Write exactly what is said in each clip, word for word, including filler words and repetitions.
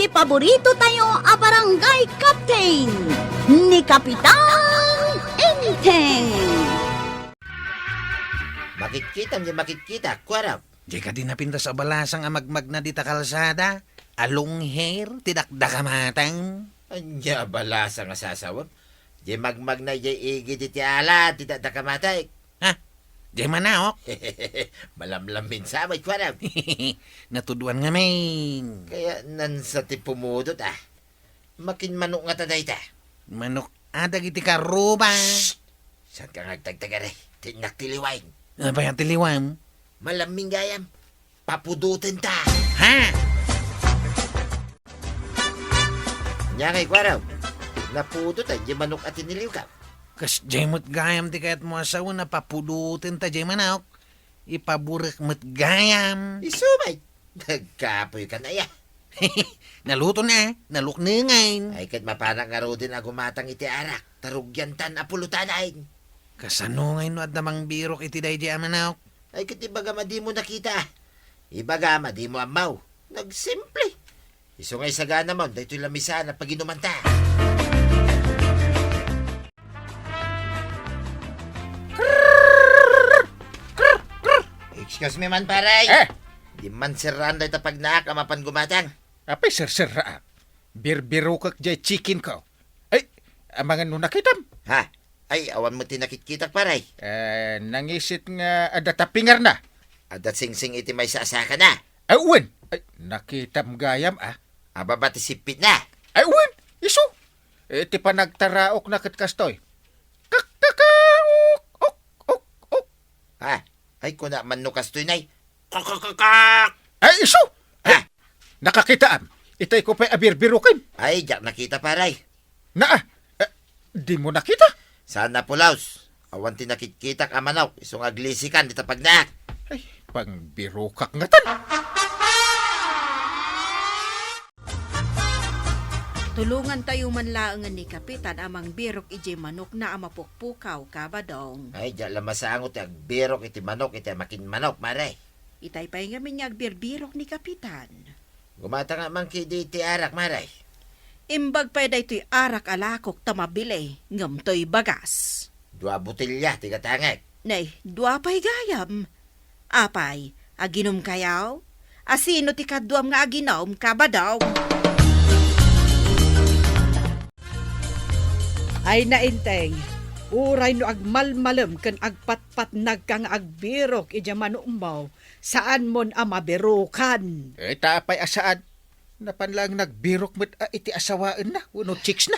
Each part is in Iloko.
Paborito tayo a barangay captain, ni Kapitan Enteng. Makitkitam diay makitkita, kuarok. Diay kadi napintas a balasang a magmagna dita kalsada, a long hair, ti dakdakamatang. Ania a balasang a sasawem? Diay magmagna diay igid iti ala, ti dakdakamatek. Ha? Diay manaok? Malamlamin sa met, kuarok. Natudoan ngamin. Kaya nansa ti pumudot, ah. Makin manok ngata dayta. Manok a dagiti karuba. Shh! Saanka nga agtagtagari? Tinnak ti liwam. Apay a ti liwam? Malammin gayam. Papudotenta. Ha? Ania ngay, kuarok? Napudot diay manok a tiniliwka. Kasdiay met gayam ti kayatmo a sawen a papudotenta diay manok. Ipaburek met gayam. Isu met. Nagkapoykan aya. Naluton a, naluknengan. Ay, ket mapanak ngaruden a gumatang iti arak, ta rugiantan a pulutanna. Kasano ngay no adda mangbirok iti daydiay a manok? Ay, ket ibagam a dimo nakita. Ibagam a dimo ammo. Nagsimple. Isu nga isaganamon daytoy lamisaan a paginumanta. Excuse me man, pare. Eh? Di man serraan dayta pagnaak a mapan gumatang. Apay serserraak? Birbirokek diay chicken ko. Ay, amangan no nakitam. Ha? Ay, awan met ti nakitkitak, pare. Eh, nangisit nga adda ta pingarna. Adda singsing iti maysa a sakana. Ay, wen. Ay, nakitam gayam, ah. Ababa ti sippitna. Ay, wen. Isu. Eh, ti panagtaraokna ket kastoy. Kak, kaka, ok, ok, ok, ok. Ha? Ay, kuna man no kastoy, nay. Kak, kak, kak, kak. Ay, isu. Ay, ha? Nakakitaam. Itay ko pay a birbiroken. Ay, diak nakita, pare. Naa, eh, dimo nakita? Saan a pulos? Awan ti nakitkitak a manok, isu nga aglisikan dita pagnaak. Ay, pangbirokak ngatan. Tulongantayo man laengen ni Kapitan a mangbirok idiay manokna a mapukpukaw, Kabadong. Ay, diak la masango ti agbirok iti manok iti makin manok, mare. Itay pay ngamin nga agbirbirok ni Kapitan. Gumatang man ketdi iti arak, mare. Imbag pay daytoy arak a lakok ta mabili, ngem toy bagas. Dua botelya ti gatangek. Nay, dua pay gayam. Apay, aginumkayo? Asino ti kaduam nga aginum, Kabadong? Ay, Nainteng, uray no agmalmalem ken agpatpatnagka nga agbirok idiay manokmo, saanmon a mabirokan. Eh, ta apay a saan? Napan laeng nagbirok met a iti asawaenna wenno chicks na.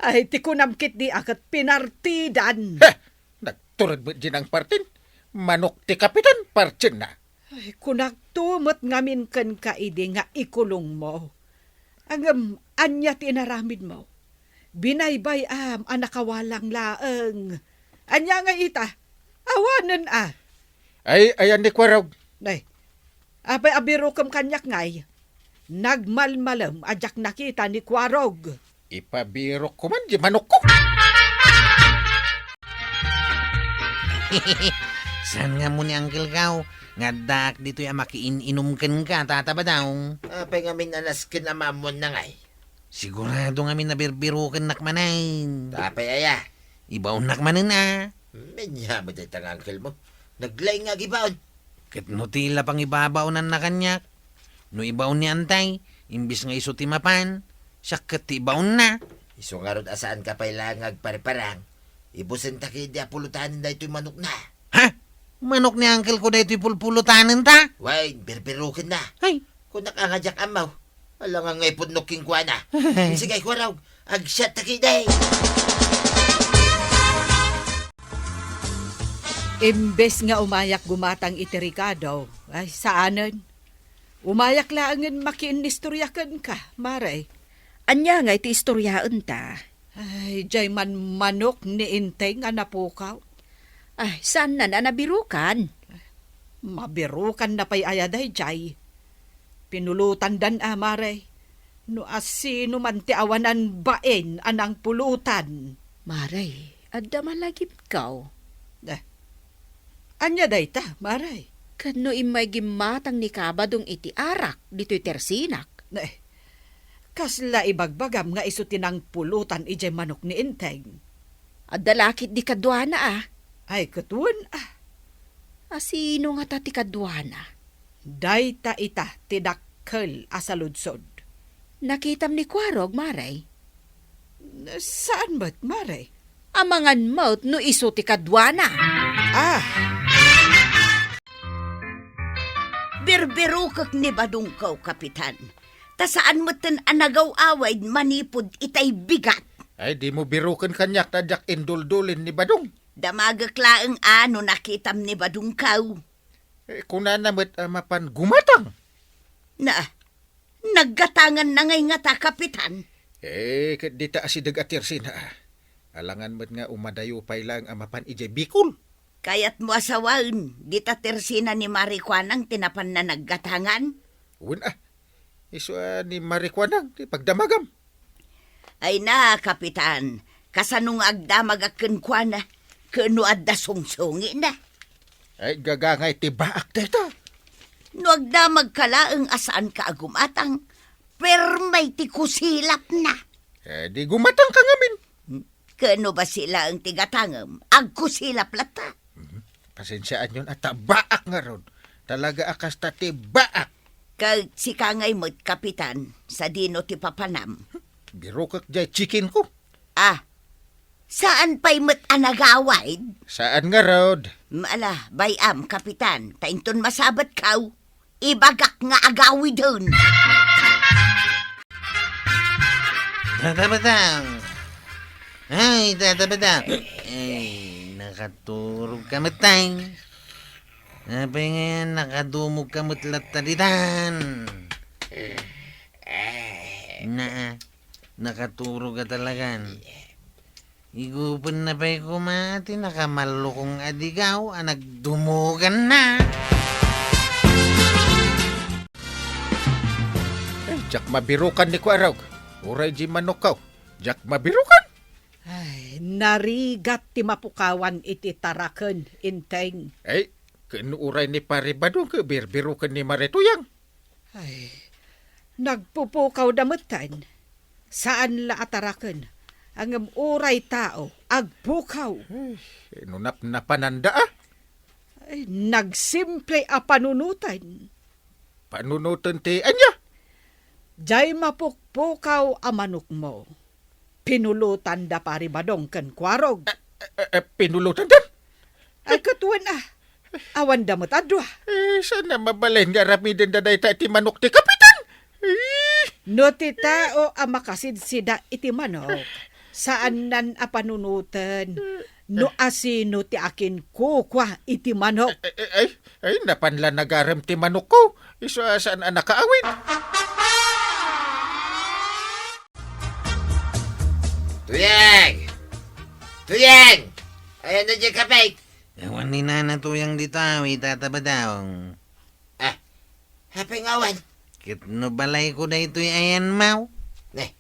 Ay, ti kunam ketdi a ket pinartidan. Heh! Nagtured met diay nangpartin. Manok ti Kapitan, partienna. Ay, kunakto met ngamin kenka idi nga ikulongmo. Ngem ania ti inaramidmo? Binaybay-am a nakawalang laeng. Ania ngay ita? Awanen a. Ay, ayan ni Kuarog. Nay, apay a birokem kaniak ngay? Nagmalmalem a diak nakita ni Kuarog. Ipabirokko man diay manokko. Saan nga ammo ni Uncle Gaw nga addaak ditoy a makiin-inum kenka, Tata Badong? Apay ngamin a nasken a maammuanna ngay? Sigurado ngamin a birbirokennak manen. Apay aya? Ibaonnak manen a. Ania met dayta nga uncle mo. Naglaing nga agibaon. Ket no ti ila pangibabaonanna kaniak, no ibaon ni Antay, imbes nga isu ti mapan, siak ket ti ibaonna. Isu ngarud a saanka pay laeng nga agpariparang, ibusenta ketdi a pulotanen daytoy manokna. Ha? Manok ni uncle ko daytoy pulpulotanenta? Wen, birbirokenna. Ay. Kunak a nga diak ammo. Alangan nga ipudno kenkuana. Sige, Kuarog, agsiatta ketdi. Imbes nga umayak gumatang iti rekado, ay, saanen. Umayak laengen makiinnistorya kenka, Mare. Ania ngay ti istoryaenta? Ay, diay man manok ni Inteng a napukaw. Ay, saannan a nabirokan? Mabirokanna pay aya daydiay? Pinulotandan a, Mare. No asino man ti awanan bain a nangpulotan. Mare, adda malagipkaw. Eh, ania dayta, Mare? Ket no immay gimmatang ni Kabadong iti arak ditoy tersinak? Eh, Kasla ibagbagam nga isu ti nangpulutan idiay manok ni Enteng? Adda la ketdi kaduana, a. Ay, ket wen, a. A, sino ngata ti kaduana? Dayta ita ti dakkel a saludsod. Nakitam ni Kuarog, Mare? Saan met, Mare? Amangan met no isu ti kaduana. Ah! Birbirokek ni Badongko, Kapitan. Ta saan metten a nagaw-awid manipud itay bigat. Ay, dimo biroken kaniak ta diak induldulin ni Badong. Damagek laeng a no nakitam ni Badongko. Eh, kunana met a mapan gumatang. Na, naggatanganna ngay ngata, Kapitan? Eh, ket dita asideg a tersina, a. Alangan met nga umadayo pay laeng a mapan idiay Bicol. Kayatmo a sawaen, dita tersina ni Mare Kuanang ti napanna naggatangan? Wen, a. Isu a ni Mare Kuanang ti pagdamagam. Ay na, Kapitan, kasano nga agdamagak kenkuana, ken no adda sungsungina? Ay, gagangay ti baak dayta. No agdamagka laeng a saanka a gumatang, permay ti kusilapna. Eh, di gumatangka ngamin. Ken no basi laeng ti gatangem, agkusilap latta. Mhm. Pasensiaanyon a ta baak ngarud. Talaga a kasta ti baak. Ket sika ngay met, Kapitan, sadino ti papanam? Birokek diay chicken ko. Ah, saan pay met a nagawid? Saan ngarud? Ala, bay-am, Kapitan, ta inton masabetkaw, ibagak nga agawiden. Tata Badong! Ay, Tata Badong! Ay, nakaturog ka met, tay. Apay ngay a nakadumog ka met latta ditan? Naa, nakaturog ka talagan. Igupenna pay koma ti nakamallukong a digaw a nagdumoganna. Ay, diak mabirokan ni Kuarog. Uray di manokko. Diak mabirokan. Ay, narigat ti mapukawan iti taraken, Enteng. Ay, ken uray ni Pare Badong ket birbiroken ni Mare Tuyang. Ay, nagpupukawda metten. Saan la a taraken, ngem uray tao, agpukaw. Ay, no napnapananda, a. Ay, nagsimple a panunoten. Panunoten ti ania? Diay mapukpukaw a manokmo. Pinulotanda Pare Badong ken Kuarog. Eh, eh, eh, pinulotanda? Ay, ket wen, a. Awanda met a dua. Eh, saan a mabalin nga aramidenda dayta iti manok ti kapitan? Eh. No ti tao a makasidsida iti manok, saannan a panunoten no asino ti akinkukua iti manok. Eh, eh, eh, ay, ay, napan la nagarem ti manokko. Isu a saan a nakaawid. Tuyeng! Tuyeng! Ayanmo diay kape? Awan ni Nana Tuyang dita, wi, Tata Badong. Ah, apay nga awan? Ket no balayko daytoy, ayanmo? Ne,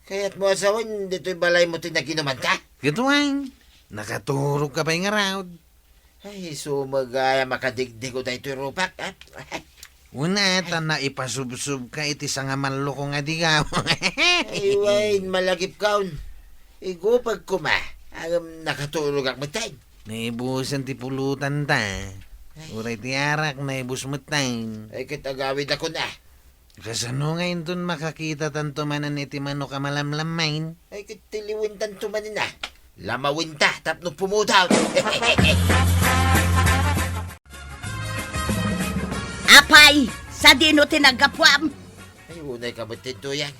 kayatmo a sawen, ditoy balaymo ti naginumanta? Ket wen, nakaturog ka pay ngarud. Ay, sumagayam a kadigdigo daytoy rupak, a. Una, ta naipasubsob ka iti sangamallukong a digaw. Ay, wen, malagipkon. Igupeg koma, ngem nakaturogak metten. Naibusen ti pulotanta. Ay. Uray ti arak, naibus metten. Ay, ket agawidakon, a. Kasano nga inton makakitatanto manen iti manok a malamlammain? Ay, ket tiliwentanto manen, a. Lamawenta tapno pumutaw. Apay, sadino ti naggapuam? Ay, unay ka met, Tuyang.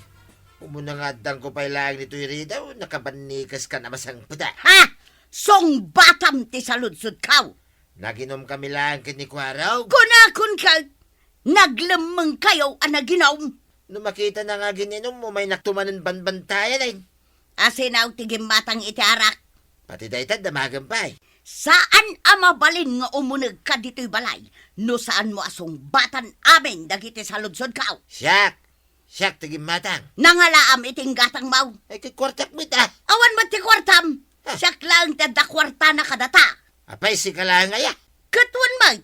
Umuna nga addangko pay laeng ditoy ridaw, nakabannikeskan a masangpet, a. Ha? Sungbatam ti saludsodko. Naginomkami laeng ken ni Kuarog. Kunakon ket, naglemmengkayo a naginom. No makitana nga agin-inom, umaynakto manen banbantayan, ay. Asinaw ti gimmatang iti arak? Pati dayta, damagem pay. Saan a mabalin nga umunegka ditoy balay no saanmo a sungbatan amin dagiti saludsodko. Siak, siak ti gimmatang. Nangalaam iti inggatangmo. Ay, ket kuartak met, a. Awan met ti kuartam. Ha? Siak laeng ti adda kuartana kadata. Apay, sika laeng aya? Ket wen met,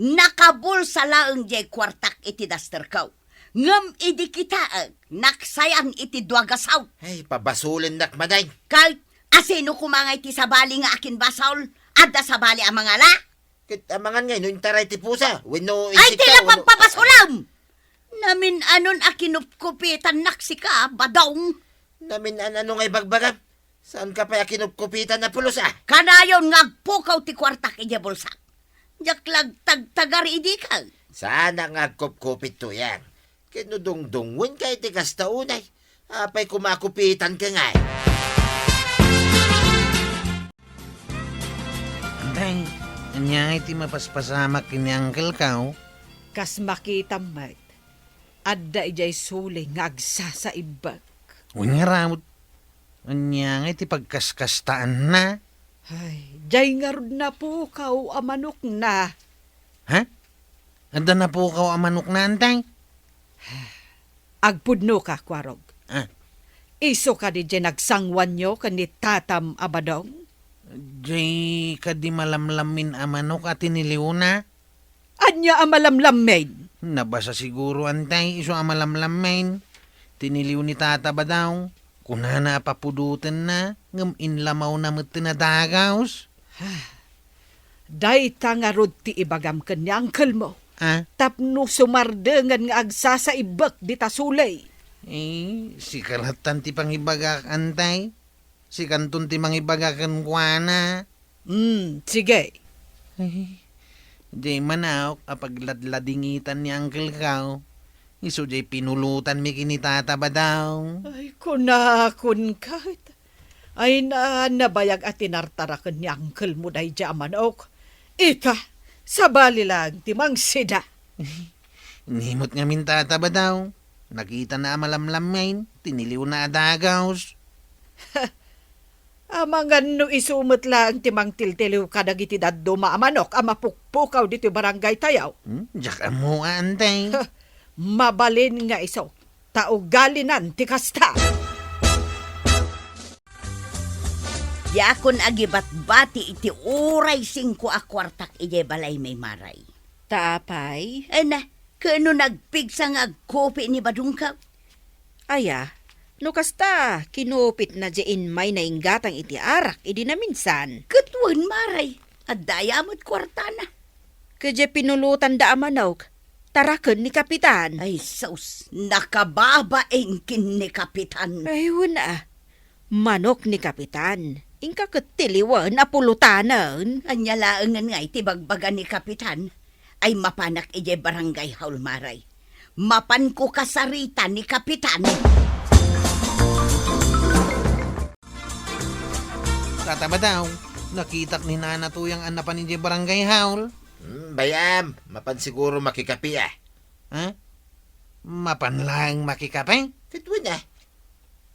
nakabulsa laeng diay kuartak iti dasterko. Ngem idi kitaek, naksayan iti dua gasaw. Ay, pabasolennak manen. Ket asino koma ngay ti sabali nga akinbasol? Adda sabali a mangala? Ket amangan ngay no intaray ti pusa, wenno Ay, insita, ti wenno napagpabasolam! Namin-anon a kinupkupitannak sika, Badong. Namin-ano nga ibagbagam? Saanka pay a kinupkupitan a pulos, a? Kanayon nga agpukaw ti kuartak idiay bulsak. Diak la agtagtagar idi ka. Saanak nga agkupkupit, Tuyang. Ket no dungdungngoenka iti kasta unay, apay koma a kupitanka ngay? Antay, ania ngay ti mapaspasamak ken ni Uncle Kao? Kas makitam met, adda idiay suley nga agsasaibbek. Wen ngarud, ania ngay ti pagkaskastaanna? Ay, diay ngarud napukaw a manokna. Ha? Adda napukaw a manokna, Antay? Agpudnoka, Kuarog. Ah. Isu kadi diay nagsanguanyo ken ni tatam a Badong? Diay kadi malamlammin a manok a tiniliwna? Ania a malamlammin? Nabasa siguro, Antay, isu a malamlammin. Tiniliw ni Tata Badong. Kunana a papudotenna, ngem inlamawna met ti nadagaws. Ah, dayta ngarud ti ibagam ken ni uncle mo. Ah? Tapno sumardengen nga agsasaibbek dita suley. Eh, sika lattan ti pangibagak, Antay. Sikanton ti mangibaga kenkuana. Hmm, sige. Ay, diay manok a pagladladingitan ni Uncle Kao. Isu diay pinulotanmi ken ni Tata Badong. Ay, kunakon ket. Ay, na, nabayag a tinartaraken ni uncle mo daydiay a manok. Ita, sabali laeng ti mangsida. Ni met ngamin, Tata Badong. Nakitana a malamlammin, tiniliwna a dagaws. Amangan no isu met laeng ti mangtiltiliw kadagiti dadduma a manok a mapukpukaw ditoy barangay tayo. Hmm, diak ammo, Antay. Mabalin nga isu, ta ugalinan ti kasta. Diakon agibatbati iti uray singko a kuartak idiay balaymi, Maray. Ta apay? Ay na, ken no nagpigsa nga agkupi ni Badongka? Aya, no kasta, kinupitna diay immayna inggatang iti arak idi naminsan. Ket wen, Maray, adda aya met kuartana. Ket diay pinulotanda a manok, taraken ni Kapitan. Ay sus, nakababain ken ni Kapitan. Ay, wen a. Manok ni Kapitan, inka ket tiliwen a pulotanen. Ania laengen nga iti bagbaga ni Kapitan? Ay mapanak idiay barangay hall, Maray. Mapanko kasarita ni Kapitan. Tata Badong, nakitak ni Nana Tuyang a napan idiay barangay hall. Hmm, bay-am, mapan siguro makikape, a. Ha? Mapan laeng makikape? Ket wen a.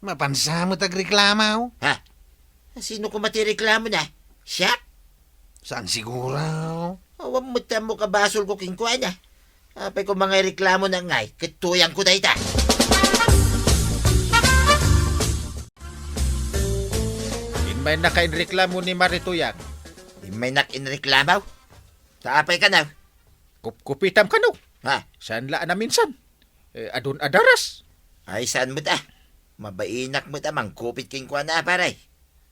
Mapan sa met agreklamo? Ha? Sino koma ti reklamona? Siak? Saan siguro? Awan met ti ammok a basolko kenkuana. Apay koma nga ireklamona ngay, ket Tuyangko dayta. Immaynaka inreklamo ni Mari Tuyang. Immaynak inreklamo? Ta apay kano? Kupkupitam kano? Ha? Saan la a naminsan? Eh, adun a daras. Ay, saan met a? Mabainak met a mangkupit kenkuana, a, Pare.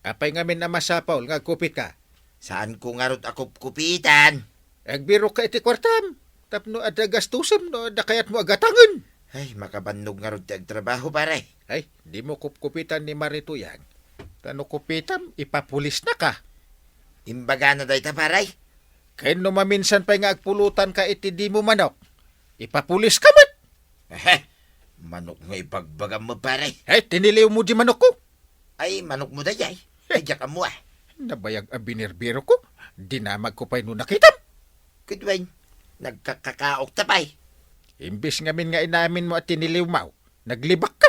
Apay ngamin a masapul nga agkupitka? Saanko ngarud a kupkupitan. Agbirokka iti kuartam, tapno adda gastusem no adda kayatmo a gatangen. Ay, makabannog ngarud ti agtrabaho, Pare. Ay, dimo kupkupitan ni Mari Tuyang. Ta no kupitam, ipapulisnaka. Imbagana dayta, Pare? Ken no maminsan pay nga agpulotanka iti dimo manok, ipapuliska met. Ehe, manok nga ibagbagam met, Pare. Ay, tiniliwmo di manokko. Ay, manokmo dayay. Ay, diak ammo, a. Nabayag a binirbirokko, dinamagko pay no nakitam. Ket wen, nagkakakaokta pay. Imbes ngamin nga inaminmo a tiniliwmo, naglibakka.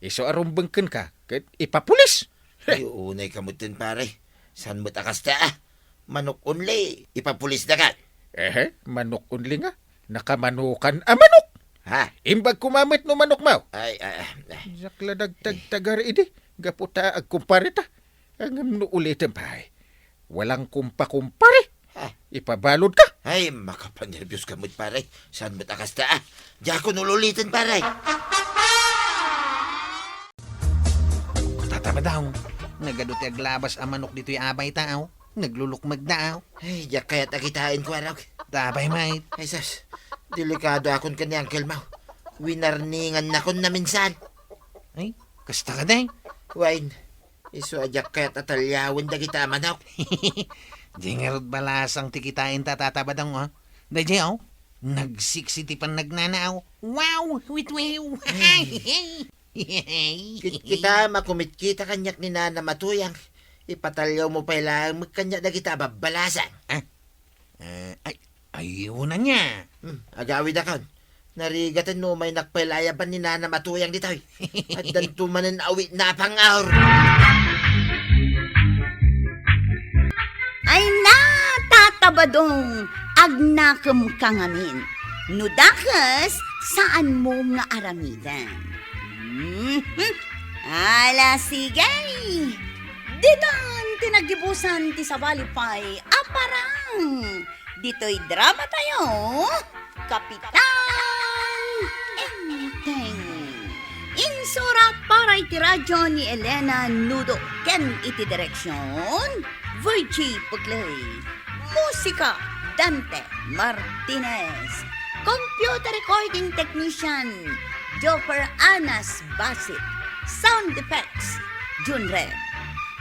Isu a rumbeng kenka, ket ipapulis. Ay, unayka metten, Pare. Saan met a kasta, a? Manok only, ipapulisdaka. Ehe, manok only nga. Nakamanukan a manok. Ha? Imbag koma met no manokmo. Ay, ay, ay, ay. Diak la nagtagtagar idi, gapu ta agkumpareta. Ngem no ulitem pay, walang kumpakumpare. Ha? Ipabaludka? Ay, makapanerbios ka met, pare. Saan met a kasta, ah? Diakon ululiten, pare. Tatabadaw, nagadu ti aglabas a manok ditoy abay ta, aw. Naglulukmeg da, aw. Ay, diak kayat a kitaen, kuarog. Tapay, mate. Ay, sus. Delikadoakon ken ni Uncle Mau. Winarningannakon a minsan. Ay, kasta kadi? Wen, isu a diak kayat a taliawen dagita a manok. Di ngarud balasang ti kitaen ta, Tatabadaw, ah. Daydiay, aw. Nagsiksi ti pannagnana, aw. Wow! Witwiw! Ay. Kit-, kita, makumitkita kaniak ni Nana Matuyang. Ipataliawmo pay laeng met kaniak dagita a babbalasang. Ah? Eh, ay, ayunan niya. Hmm, agawidakon. Narigaten no umaynak pay laeng a ban ni Nana Matuyang ditoy. Addanto manen awitna a pang-aur. Ay, Tatabadaw, agnakemka ngamin. No dakes, saanmo nga aramiden. Mhm. Ala, sige. Ditan ti naggibusan ti sabali pay a parang ditoy dramatayo, Kapitan Enteng. Insura para iti radio ni Elena Nudo ken iti direksion, Virgie Pugley. Musika, Dante Martinez. Computer recording technician, Joffer Anas Basit. Sound effects, Jun Red.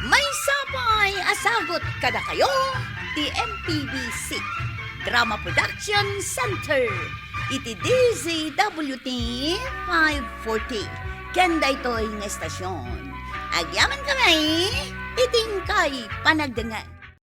Maysa pay a sagut kadakayo ti M P B C Drama Production Center iti D Z W T five forty ken daytoy nga estasion. Agyamankami iti inkay panagdengngeg.